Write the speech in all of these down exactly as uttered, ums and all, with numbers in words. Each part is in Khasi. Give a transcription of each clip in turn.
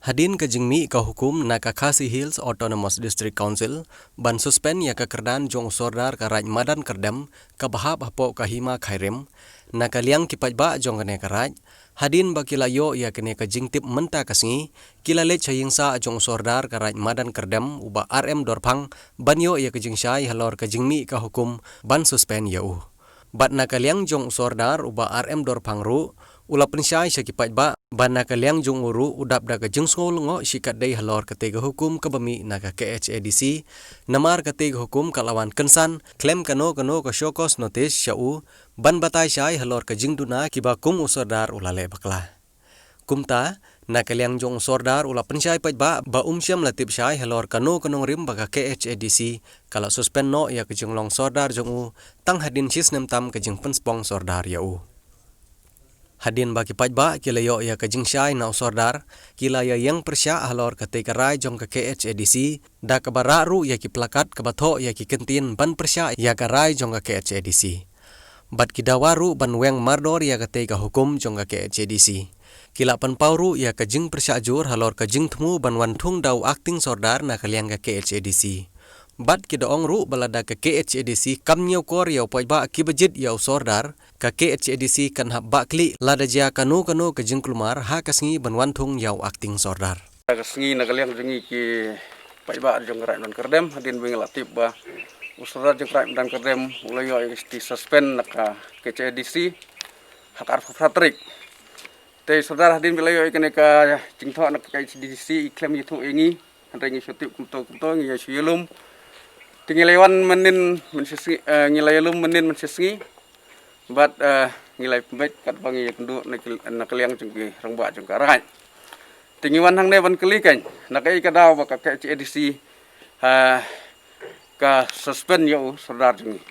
Hadien ka jingmih ka hukum na ka Khasi Hills Autonomous District Council ban suspend ïa ka kyrdan jong u Sordar ka Raid Madan Kyrdem kaba hap hapoh ka Hima Khyrim, na ka liang ki paidbah jong kane ka raid, hadien ba ki la ïoh ïa kane ka jingtip mynta ka sngi, ki la leit sha ïing sah jong u Sordar ka Raid Madan Kyrdem, u Bah R M Dorphang, ban ïoh ïa ka jingshai halor ka jingmih ka hukum ban suspend ïa u. Bad na ka liang jong u Sordar, u Bah R M Dorphang ruh, u la pynshai sha ki paidbah ba na ka liang jong u ruh u dap da ka jingsngew lyngngoh shikatdei halor katei ka hukum kaba mih na ka K H A D C, namar katei ka hukum ka la wan kynsan khlem kano kano ka show cause notice sha u, ban batai shai halor ka jingduna kiba kum u Sordar u la leh bakla. Kumta, na ka liang jong u Sordar u la pynshai paidbah ba um shym la tip shai halor kano ka nongrim ba ka K H A D C ka la suspend noh ïa ka jinglong Sordar jong u, tang hadien shi snem tam ka jingpynspong Sordar ïa u. Hadien ba ki paidbah ki la ïoh ïa ka jingshai na u Sordar, ki la ïa ïeng pyrshah halor katei ka rai jong ka K H A D C, da kaba rah ruh ïa ki plakat kaba thoh ïa ki kyntien ban pyrshah ïa ka rai jong ka K H A D C. Bad ki dawa ruh ban weng mardor ïa katei ka hukum jong ka K H A D C. Ki la pynpaw ruh ïa ka jingpyrshah jur halor ka jingthmu ban wan thung da u acting Sordar na ka liang ka K H A D C. Bad ki da ong ruh ba lada ka K H A D C kam ñiewkor ïa u paidbah kiba jied ïa u Sordar, ka K H A D C kan hap bah klik lada jia kano kano ka jingkulmar ha ka sngi ban wan thung ïa u acting Sordar. Ka sngi na ka liang jong ngi ki paidbah jong ka Raid Madan Kyrdem, hadien ba ngi la tip ba u Sordar jong ka Raid Madan Kyrdem u la ïoh ïa ka shithi suspend na ka K H A D C ha ka arphew phra tarik. Te u Sordar hadien ba la ïoh ïa kane ka jingthoh na ka K H A D C, i khlem ïathuh ïa ngi, hynrei ngi shu tip kumto kumto, ngi ïa shu ïalum. Te ngi la ïa wan mynnin mynshisngi, eh, ngi la ïalum mynnin mynshisngi. Bad, eh, ngi la ïa pynbeit katba ngi ïakynduh na ka, na ka liang jong ki rangbah jong ka raid. Te ngi wan hangne ban kylli kein, na kaei ka daw ba ka K H A D C, eh, ka suspend ïa u Sordar jong ngi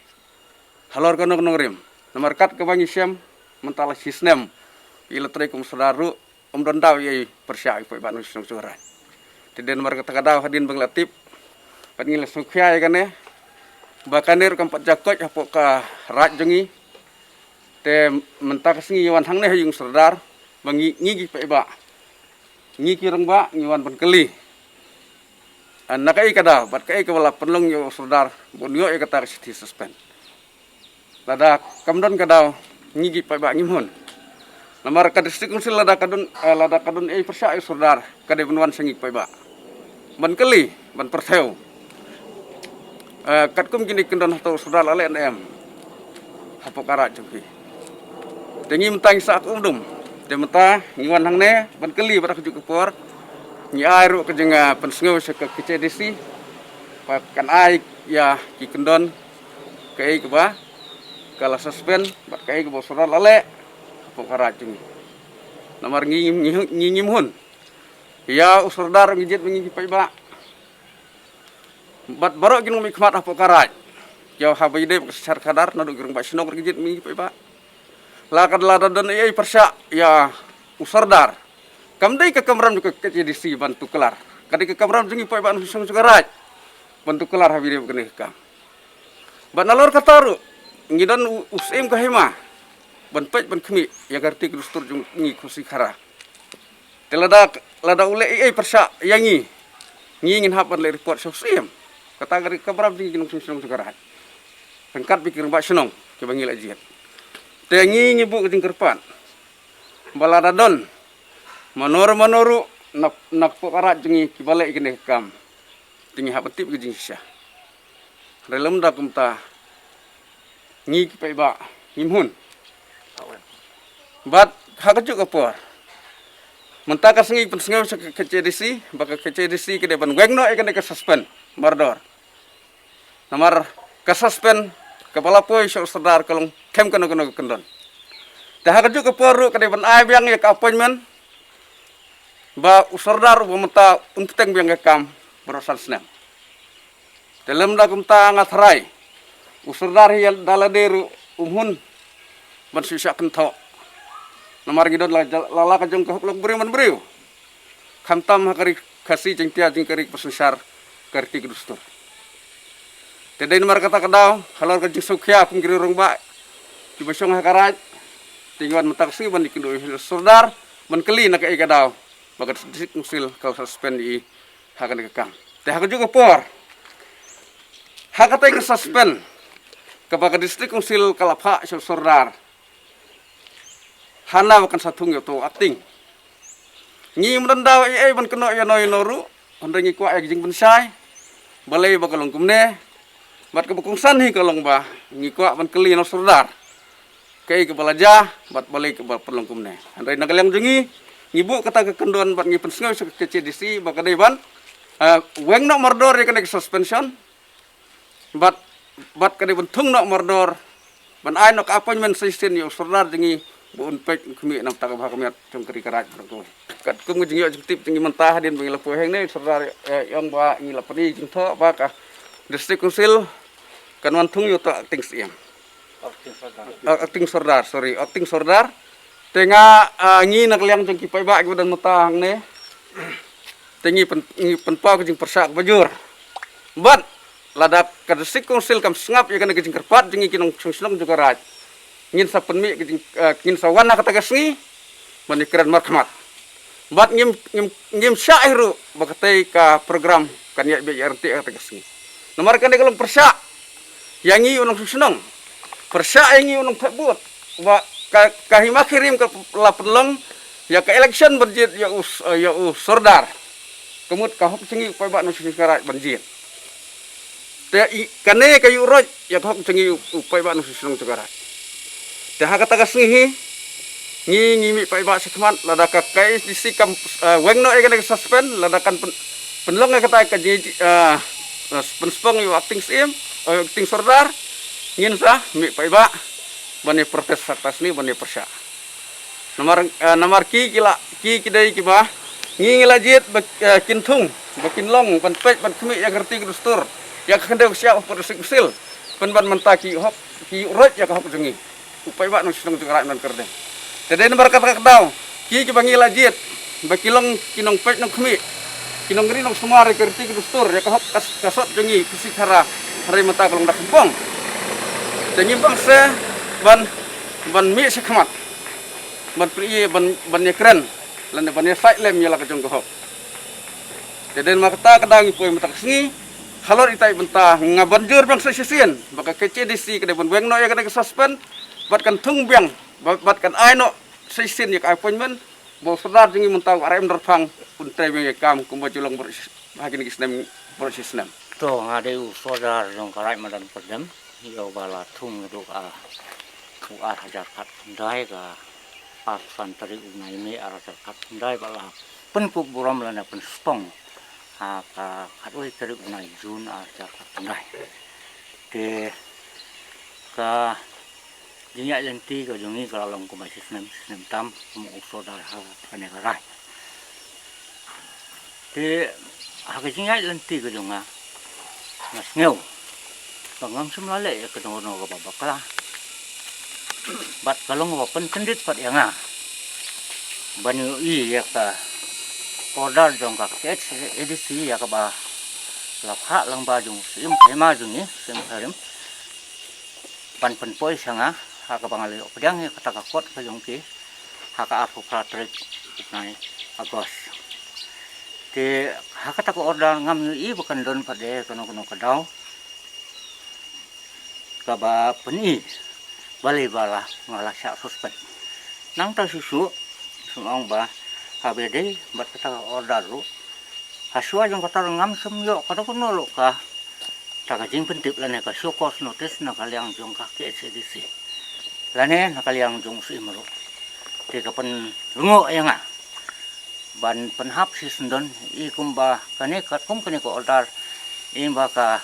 halor kano ka nongrim. Namar kat kaba ngi shem, mynta la shi snem i la trei kum Sordar ruh, ym don daw ei ei pyrshah ïa u paidbah nongshong shnong raid. Te dei namar kata ka daw hadien ba ngi la tip, bad ngi la sngewkhia ïa kane, ba kane ruh kam pat jia koit hapoh ka raid jong ngi. Te mynta ka sngi ïa wan hangne ha ïing u Sordar, ba ngi, ngi ki paidbah, ngi ki rangbah, ngi wan ban kylli, ah, na kaei ka daw bad kaei kaba la pynlong ïa u Sordar ba un ïoh ïa kata ka shithi suspend. Lada kam don ka daw, ngi ki paidbah ngim hun. Namar ka District Council lada ka don, eh, lada ka don ei pyrshah ïa u Sordar, ka dei ban wan sha ngi ki paidbah ban kylli, ban pyrthew. Eh, katkum kine ki kyndon hato u Sordar la leh ne em hapoh ka raid jong phi. Te ngi mynta ngi sah kumdum. Te mynta ngi wan hangne ban kylli bad ha kajuh ka por ngi ai ruh ka jing, eh, pynsngew sha ka K H A D C ba kan ai ïa ki kyndon kaei kaba ka la suspend bad kaei kaba u Sordar la leh hapoh ka raid jong ngi. Namar ngi, ngi, ngi ngim hun. Ïa u Sordar ngi jied ma ngi ki paidbah. Bad baroh ki nongmihkhmat hapoh ka raid, ïa haba ïadei bad ka synshar khadar, naduh ki rangbah shnong ruh ki jied ma ngi ki paidbah. La ka, lada don ei ei pyrshah ïa u Sordar, kam dei ka kamram jong ka K H A D C ban tuklar. Ka dei ka kamram jong ngi paidbah nongshong shnong ka raid ban tuklar haba ïadei bad kane ka kam. Bad nalor kata ruh ngi don u, u Syiem ka Hima ban peit ban khmih ïa ka riti ka dustur jong ngi Khasi Khara. Te lada, lada u leh ei ei pyrshah ïa ngi, ngi ngin hap ban leh report sha u Syiem. Kata ka dei ka kamram jong ngi ki nongshong shnong jong ka raid, ryngkat bad ki rangbah shnong kiba ngi la jied. Te ngi, ngi buh ka jingkyrpad ba lada don mano mano ruh na, napoh ka raid jong ngi kiba leh ïa kane ka kam, te ngi hap ban tip ïa ka jingshisha. Hynrei lymda kumta, ngi ki paidbah ngim hun. Bad ha kajuh ka por, mynta ka sngi pynsngew sha ka K H A D C ba ka K H A D C ka dei ban weng noh ïa kane ka suspend mardor. Namar ka suspend kaba la poi sha u Sordar ka long khlem kano kano ka kyndon. Te ha kajuh ka por ruh ka dei ban ai biang ïa ka appointment ba u Sordar uba mynta un bteng biang ïa ka kam baroh san snem. Te lymda kumta nga tharai u Sordar hi da lade ruh um hun ban shu shah kynthoh. Namar ngi don la, la, la ka jong ka hok lok briew man briew, khamtam ha ka ri Khasi Jaiñtia jong ka ri kaba synshar ka riti ka dustur. Te dei namar kata ka daw, halor ka jingsngewkhia kum ki rangbah kiba shong ha ka raid, te ngi wan mynta ka sngi ban ïakynduh ïa u Sordar ban kylli na kaei ka daw ba ka District Council ka la suspend ïa i ha kane ka kam. Te ha kajuh ka por, ha katei ka suspend kaba ka District Council ka la phah sha u Sordar, hana ba kan sa thung ïa uto u acting. Ngim don daw ei ei ban kynnoh ïano ïano ruh, hynrei ngi kwah ïa ka jingpynshai balei ba ka long kumne. Bad kaba kongsan hi ka long ba ngi kwah ban kylli na u Sordar kaei kaba la jia bad balei kaba pynlong kumne. Hynrei na ka liang jong ngi, ngi buh kata ka kyndon bad ngi pynsngew sha ka K H A D C ba ka dei ban, eh, weng noh mardor ïa kane ka suspension. Bad, bad ka dei ban thung noh mardor ban ai noh ka appointment shisien ïa u Sordar jong ngi ba un peit un khmih na ka bynta ka bha ka miat jong ka ri ka raid baroh kawei. Katkum ka jingïoh jingtip jong ngi mynta hadien ba ngi la poi hangne, u Sordar, eh, ong ba ngi la pyni jingthoh ba ka District Council kan wan thung ïa uto u acting Syiem. Acting Sordar. Ah, acting Sordar, sorry, acting Sordar. Te nga, ah, ngi na ka liang jong ki paidbah kiba don mynta hangne, te ngi pyn, ngi pynpaw ka jingpyrshah kaba jur. Bad lada ka District Council kam sngap ïa kane ka jingkyrpad jong ngi ki nongshong shnong jong ka raid, ngin sa pynmih ka jing, eh, ngin sa wan ha kata ka sngi ban ïakren markhmat. Bad ngim, ngim, ngim shah hi ruh ba katei ka program kan ïaid beit ïaid ryntih ha kata ka sngi. Namar kane ka long pyrshah ïa ngi u nongshong shnong, pyrshah ïa ngi u nongthep vote, ba ka, ka hima ka rim ka la pynlong ïa ka election ban jied ïa u s-, ïa u Sordar. Ka mut ka hok jong ngi u paidbah nongshong shnong jong ka raid ban jied. Te i, kane ka ïuh roit ïa ka hok jong ngi u, u paidbah nongshong shnong jong ka raid. Te ha kata ka sngi hi, ngi, ngi mih paidbah shakhmat, lada ka K H A D C kam, eh, weng noh ïa kane ka suspend, lada kan pyn, pynlong ïa kata ka jing, eh, eh, pynspong ïa u acting Syiem, eh, acting Sordar, ngin sa mih paidbah ban ïa protest ha kata ka sngi, ban ïa pyrshah. Namar, eh, namar ki, ki la, ki, ki dei kiba ngi, ngi la jied ba, eh, kin thung, ba kin long, ban peit, ban khmih ïa ka riti ka dustur, ïa ka khyndew ka shyiap hapoh District Council. Pynban mynta ki hok, ki roit ïa ka hok jong ngi u paidbah nongshong shnong jong ka raid Umdan Kyrdem. Te dei namar kata ka daw ki, kiba ngi la jied ba ki long ki nongpeit nongkhmih, ki nongri nongsumar ïa ka riti ka dustur, ïa ka hok ka, ka sot jong ngi, ka sik hara, hynrei mynta ka long da kynpong. Te ngim bang se ban, ban mih shakhmat ban plie, ban, ban ïakren lane ban ïasaid lem ïa la ka jong ka hok. Te dei namar kata ka daw ngi poi mynta ka sngi. Halor ita i bynta nga ban jur biang sa shisien ba ka K H A D C ka dei ban weng noh ïa kane ka suspend bad kan thung biang, ba-, bad kan ai noh sa shisien ïa ka appointment ba u Sordar jong ngi mynta u R M Dorphang un trei biang ïa ka kam kumba ju long baroh shi, ha kine ki snem baroh shi snem. To, nga dei u Sordar jong ka raid Umdan Kyrdem, ïa uba la thung naduh ka u ar hajar khatkhyndai, ka arphew san tarik u bnai May ar hajar khatkhyndai, ba la pynkup burom lane pynspong ha ka khatwei tarik u bnai June ar hajar khatkhyndai. Te ka jingïaid lynti ka jong ngi ka la long kumba shi snem, shi snem tam kum u Sordar ha kane ka raid. Te ha ka jingïaid lynti ka jong nga, nga sngew ba ngam shym la leh ïa kano kano kaba bakla. Bad ka long kaba pynkyndit pat ïa nga ban ïohi ïa ka order jong ka K H A D C ïa kaba la phah lyngba jong u Syiem ka hima jong ngi, Syiem Khyrim, ban pynpoi sha nga ha kaba nga la ïoh pdiang ïa kata ka kot ka jong ki ha ka arphew phra tarik u bnai August. Te ha kata ka order ngam ïohi ba kan don pat de kano kano ka daw kaba pyni balei ba la, nga la shah suspend. Nangta shuh shuh, shu ong ba haba dei bad kata ka order ruh, ha shuwa jong kata ruh ngam shym ïoh kano kano ruh ka ta ka jingpyntip lane ka show cause notice na ka liang jong ka K H A D C lane na ka liang jong u Syiem ruh. Te ka pynrngoh ïa nga ban pynhap shisyndon, i kumba kane, katkum kane ka order, i ba ka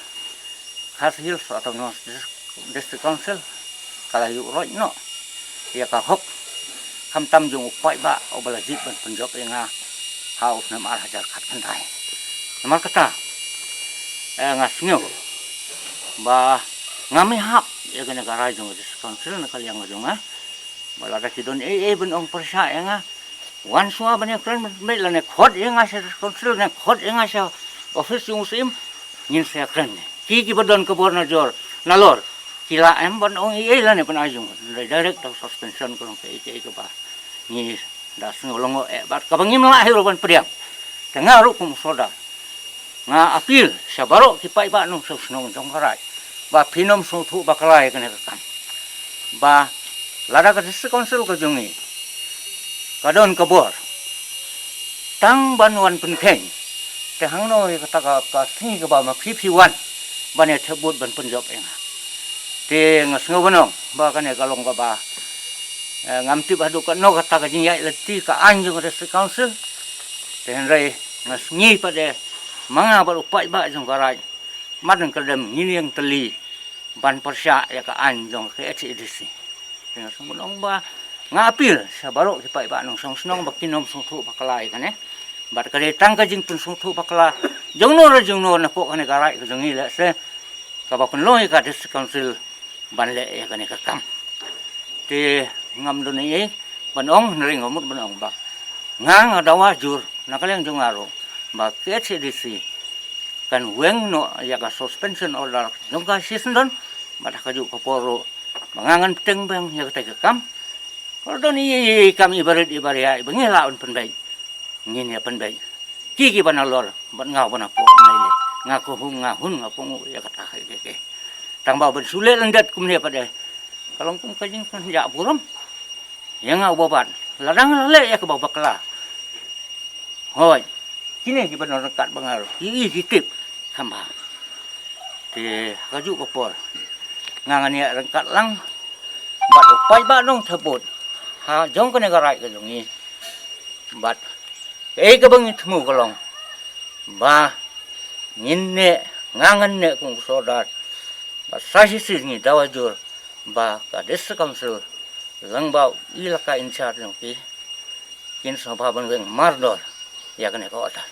Khasi Hills Autonomous Dis-, District Council ka la ïuh roit noh ïa ka hok khamtam jong u paidbah uba la jied ban pynjop ïa nga ha u snem ar hajar khatkhyndai. Namar kata, eh, nga sngew ba ngam ïahap ïa kane ka rai jong ka District Council na ka liang jong nga. Ba lada ki don ei ei ban ong pyrshah ïa nga, wan shuwa ban ïakren beit, lane khot ïa nga sha District Council, lane khot ïa nga sha office jong u Syiem, ngin sa ïakren. Ki, kiba don ka bor na jor nalor, ki la em ban ong ei ei lane ban ai jingmut. Direct ta suspension ka long kaei kaei kaba ngi Da sngew lyngngoh eh bad kaba ngim lah hi ruh ban pdiang. Te nga ruh kum u sordar nga appeal sha baroh ki paidbah nongshong shnong jong ka raid ba phin ym sngewthuh bakla ïa kane ka kam. Ba lada ka District Council ka jong ngi ka don ka bor tang ban wan pynkheiñ, te hangno ïa kata ka, ka sngi kaba ma phi phi wan ban ïa thep vote ban pynjop ïa nga. Te nga sngew ban ong ba kane ka long kaba, eh, ngam tip haduh katno kata ka jingïaid lynti ka aiñ jong ka District Council. Te hynrei nga sngew pat de ma nga bad u paidbah jong ka raid, mat nang kyrdan ngin ïeng tylli ban pyrshah ïa ka aiñ jong ka K H A D C. Te nga sngew ban ong ba nga appeal sha baroh ki paidbah nongshong shnong ba kin ym sngewthuh bakla ïa kane. Bad ka dei tang ka jingpynsngewthuh bakla jongno re jongno napoh kane ka raid ka jong ngi lehse kaba pynlong ïa ka District Council ban leh ïa kane ka kam. Te ngam don ei ei ban ong, hynrei nga mut ban ong ba nga, nga dawa jur na ka liang jong nga ruh ba K H A D C kan weng noh ïa ka suspension order jong ka shisien don. Bad ha kajuh ka por ruh ba nga ngan pynbteng biang ïa kata ka kam. Ka don ei ei kam iba rit iba riai ba ngi lah ban pynbeit, ngin ïa pynbeit. Ki kiba nalor bad nga uba napoh, nga ïa leh, nga ka hung, nga hun, nga kohnguh ïa kata ka ei ei. Tang ba ban shu leh lyndet kumne pat de ka long kum ka jingpynjah burom ïa nga uba bat. Lada nga la leh ïa kaba bakla, hooid, kine kiba don ryngkat bad nga ruh ki ïohi ki tip kham bha. Te ha kajuh ka por nga ngan ïaid ryngkat lang bad u paidbah nongthep vote ha jong kane ka raid ka jong ngi. Bad kaei kaba ngi thmu ka long ba ngin neh, nga ngan neh kum u sordar. Bad sa shisien ngi dawa jur ba ka District Council lyngba u Elaka In-charge jong ki kin sngewbha ban weng mardor ïa kane ka order.